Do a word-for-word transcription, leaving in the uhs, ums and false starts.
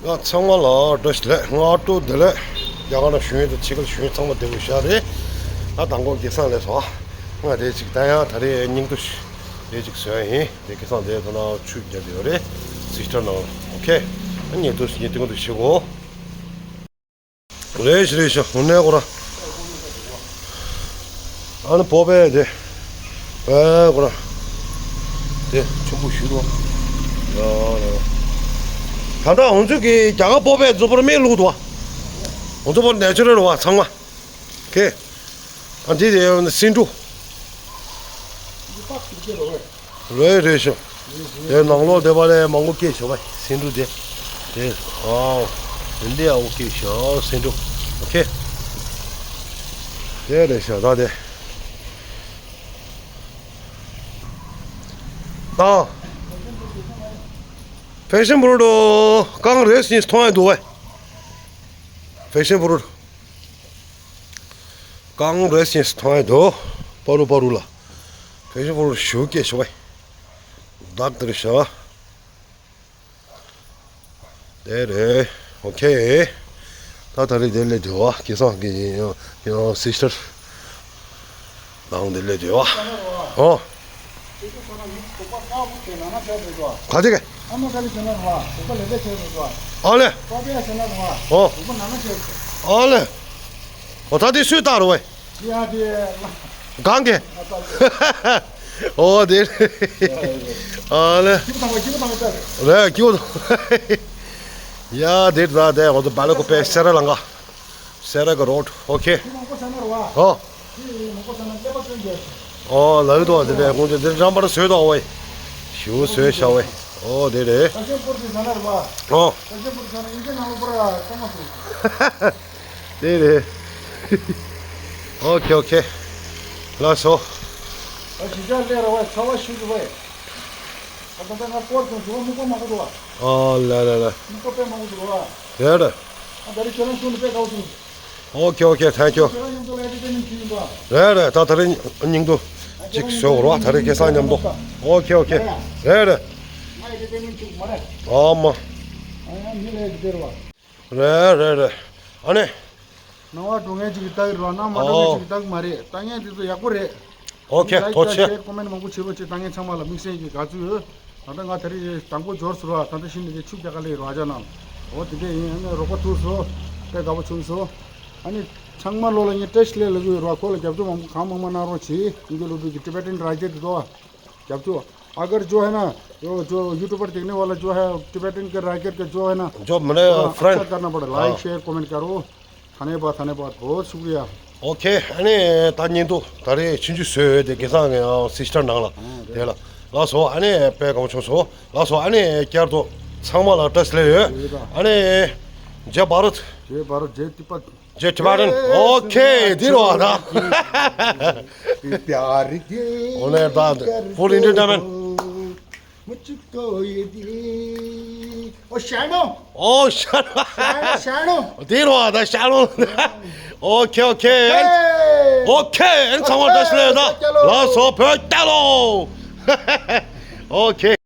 ང་ཚང་མ་ལ་བཀྲ་ཤིས་བདེ་ལེགས། ང་ཨ་ཏོ་བདེ་ལེགས། རྒྱ་གར་ནང་བཞུགས་ཡོད་དེ་ཕྱི་རྒྱལ་བཞུགས་ཡོད་ཚང་མ་བདེ་པོ་ཡོད་ཤག་རེད། ད་མདང་དགོང་སྐལ་བཟང་ལས་སོ། ང་དེ་ཅིག་ད་ཡང་ད་རེས་སྙིང་སྡུག་དེ་ཅིག་བཟོས་ཡིན། དེ་སྐལ་བཟང་དེ་ད་ནང་ཆུ་བརྒྱབ་ཡོད་རེད། སིས་ཊར་ནང་། ཨོ་ཁེ། ཨ་ནི་དུ་ཡིན་དུ་དུ་ཞིག་གོ། རེད་ཤི་རེད་ཤི་འོ་ནས་ཁོ་ར། ཨ་ནི་བོ་པས་དེ། ཨེ་ཁོ་ར། དེ་ཆུང་པོ་ཞུ་རོ། ཡ་རེད། ད་ལྟ་ང་ཚོ་གི་རྒྱ་གར་བོ་པས་ང་ཚོ་བོར་མེད་བླུགས་འདུག་བ། ང་ཚོ་བོར་ནེ་ཅུ་རལ་བ་ཚང་མ། ཁེ། ཨ་འདི་དེ་སེ་འབྲུ། རེད་རེད་ཤོ། དེ་ནང་ལོགས་དེ་བ་ལས་མང་པོ་སྐྱེས་ཤོ་བ་སེ་འབྲུ་དེ། དེ། ཨའོ། དེ་འདི་ཡག་པོ་སྐྱེས་ཤོ་སེ་འབྲུ། ཨོ་ཁེ། དེ་རེད་ཤོ་ད་དེ། ད། ཕེ་ཤན་ཕུ་རུ་ཊི་གང་རེད་སྙིང་མཐོང་ཡ་འདུག་བས། ཕེ་ཤན་ཕུ་རུ་ཊི། གང་རེད་སྙིང་མཐོང་ཡ་འདུག་པ་རུ་པ་རུ་ལ། ཕེ་ཤན་ཕུ་རུ་ཊི་ཞུ་སྐྱེས་ཤོ་བས། བདག་དེར་ཤོ། དེ་རེད། ཨོ་ཁེ། ད་ད་རེས་དེ་ལས་དེ་བ་སྐལ་བཟང་གི་ཡིན་ཡང་ཡང་སིས་ཊར་ནང་དེ་ལས་དེ་བ། ཨོ། ག་དེ་ག་ཨ་ལེ། ཨོ། ཨ་ལེ། ཨོ་ད་དེ་སུས་བཏགས་རོ་བས། ཡ་དེ། གང་གི། ཨོ་དེ། ཨ་ལེ། རེད་ཀྱུ། ཡ་དེ་ད་དེ་ང་ཚོ་བ་ལ་ཀོ་པེ་སེ་ར་ལང་ག་སེ་ར་གི་རོ་ཌི། ཨོ་ཁེ། ཨོ། ཨོ་ལ་ཡོད་དོ་དེ་རེད། ཁོང་ཚོ་དེ་རམ་པར་བཟོས་དོ་བས། ཞུ་བཟོས་ཤ་བས། ཨོ་དེ་རེད། ཨོ། དེ་རེད། ཨོ་ཁེ་ཨོ་ཁེ། ལགས་སོ། ཨ་ཞི་ཅག་ལས་ར་བས་ཚ་བ་ཞུ་རྒྱུ་བས། ཨ་ད་ལྟ་ང་སྐོར་བྱུང་ཞུ་བ་སྨུག་པ་མང་པོ་འདུག་བ། ཨ་ལ་ལ་ལ། སྨུག་པ་དཔེ་མང་པོ་འདུག་བ། རེད་རེད། ཨ་ད་རེས་ཁྱོད་རང་ཚོ་ནི་དཔེ་དགའ་བོ་བྱུང་། ཨོ་ཁེ་ཨོ་ཁེ། ཐེང་ཀྱུ། ཁྱོད་རང་མཉམ་དུ་ལ་ཨེ་ཏི་ཏེན་མེན་ཊི་བྱེད་ཡིན་པ། རེད་རེད། ད་ད་རེས་སྙིང་སྡུག་ཅིག་བཟོ་རོགས། ད་རེས་སྐལ་བཟང་མཉམ་དུ། ཨོ་ཁེ་ཨོ་ཁེ། རེད་རེད། ང་ཨེ་ཏི་ཏེན་མེན་ཊི་བྱེད་མ་རེད། ཨ་མ། ཨ་ཡ་མི་ལ་ཨེ་ཏི་ཏེན་རེད་བ། རེད་རེད་རེད། ཨ་ནི། སྣང་བ་འགྲོ་མཁན་ཅིག་གིས་ལྟ་གི་རེད་བ། སྣང་མ་འགྲོ་མཁན་ཅིག་གིས་ལྟ་གི་མ་རེད། ལྟ་མཁན་དེ་ཚོ་ཡག་པོ་རེད། ཨོ་ཁེ། ལའིཀ་ཐུགས་རྗེ་ཆེ། ཤེར་ཀོ་མེན་ཊི་མང་པོ་བྱེད་རོགས་བྱེད། ལྟ་མཁན་ཚང་མ་ལ་དམིགས་བསལ་གྱི་དགའ་བསུ་ཡོད། ད་ལྟ་ང་ད་རེས་དང་པོ་འབྱོར་སོང་ར། ད་ལྟ་གཞི་ནས་དེ་ཆུ་རྒྱག་ག་སླེབས་ཡོད་ར་ཅག་ནང་། འོ་དེ་འདྲ་ཡིན། ཨ་ནི་རོགས་པ་ཐུག་སོང་། དཔེ་དགའ་པོ་བྱུང་སོང་། ཨ་ནི་ཚང་མ་ལོ་ལ་ངས་བཀྲ་ཤིས་བདེ་ལེགས་ཞུ་ཡོད་ར། ཁོ་ལ་རྒྱབ་སྐྱོར་མང་པོ་གང་མང་མང་གནང་རོགས་བྱེད། དེ་འདྲ་ལོ་དུས་ཀྱི་ཊི་བེ་ཊན་རེ་ཀེཊ་དེ་ཚོ། རྒྱབ་སྐྱོར། अगर जो है ना, जो, जो यूट्यूबर देखने वाला जो है, टिबेटन के रैकेट का जो है ना, जो मैंने थोड़ा फ्रेंड। अच्छा करना पड़े। लाइक, हाँ। शेयर, कमेंट करो। धन्यवाद, धन्यवाद, बहुत शुक्रिया। ཨོ་ཁེ། ཨ་ནི་ད་ཉིན་དུ་ད་རེས་ཆུང་ཆུང་བཟོས་ཡོད་དེ་སྐལ་བཟང་གི་ཡང་སིས་ཊར་ནང་ལ། ཨ་རེད། དེ་ལ་ལགས་སོ། ཨ་ནི་དཔེ་དགའ་པོ་བྱུང་སོང་། ལགས་སོ། ཨ་ནི་བསྐྱར་དུ་ཚང་མ་ལ་བཀྲ་ཤིས་བདེ་ལེགས་ཡོད། རེད་ད། ཨ་ནི་ཇེ་བྷ་རད། ཇེ་བྷ་རད། ཇེ་ཏི་པ། ཇེ་ཊི་བེ་ཊན། ཨོ་ཁེ། དེ་རུ་བ་ད། प्यार के ཨོ་ནེ་ད། Full entertainment. मुझको ये दिल। ओ शैडो। ཨོ་ཤ་ཤ་ཤ་ཤ་ཤ་ཤ་ཤ་ཤ་ཤ་ཤ། དེ་རུ་བ་ད་ཤ་ལོ། ཨོ་ཁེ་ཨོ་ཁེ། ཨོ་ཁེ། ཨོ་ཁེ། ཨན་ཚང་མ་བཀྲ་ཤིས་བདེ་ལེགས་ད། ལགས་སོ། བོད་རྒྱལ་ལོ། ཨོ་ཁེ།